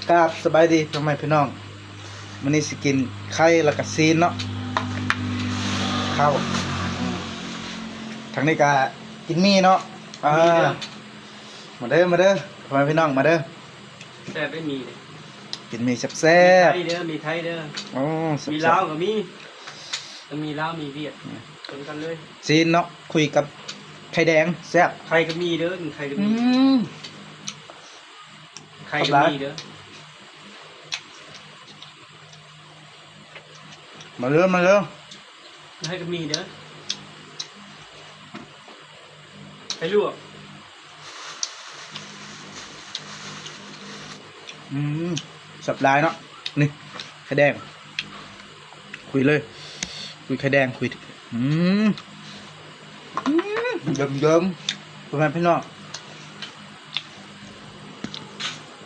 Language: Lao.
ຄັບ ສະບາຍດີພໍ່ແມ່ພີ່ນ້ອງ ມື້ນີ້ຊິກິນໄຂ່ແລ້ວກະຊີ້ນເນາະ ເຂົ້າ ທາງນີ້ກະກິນໝີ່ເນາະ ເອີ ມາເດີ ມາເດີ ພໍ່ແມ່ພີ່ນ້ອງ ມາເດີ ແຊບໄດ໋ໝີ່ນີ້ ກິນໝີ່ແຊບໆ ມີໄທເດີ ມີໄທເດີ ໂອ້ ແຊບໆ ມີລາວກໍມີ ມີລາວ ມີຫວຽດ ອືມ ຊົນກັນເລີຍ ຊີ້ນເນາະ ຄຸຍກັບໄຂ່ແດງ ແຊບ ໄຂ່ກໍມີເດີ ໄຂ່ກໍມີ ອືມ ໄຂ່ກໍມີເດີ ມາເດີ ມາເດີ ໄຂ່ກໍມີເດີ ໄຂ່ລວກ ອືມ ແຊບຫຼາຍເນາະ ນີ້ ໄຂ່ແດງ ຄຸຍເລີຍ ຄຸຍໄຂ່ແດງ ຄຸຍ ອືມ ອືມ ເດີມໆ ພໍ່ແມ່ພີ່ນ້ອງ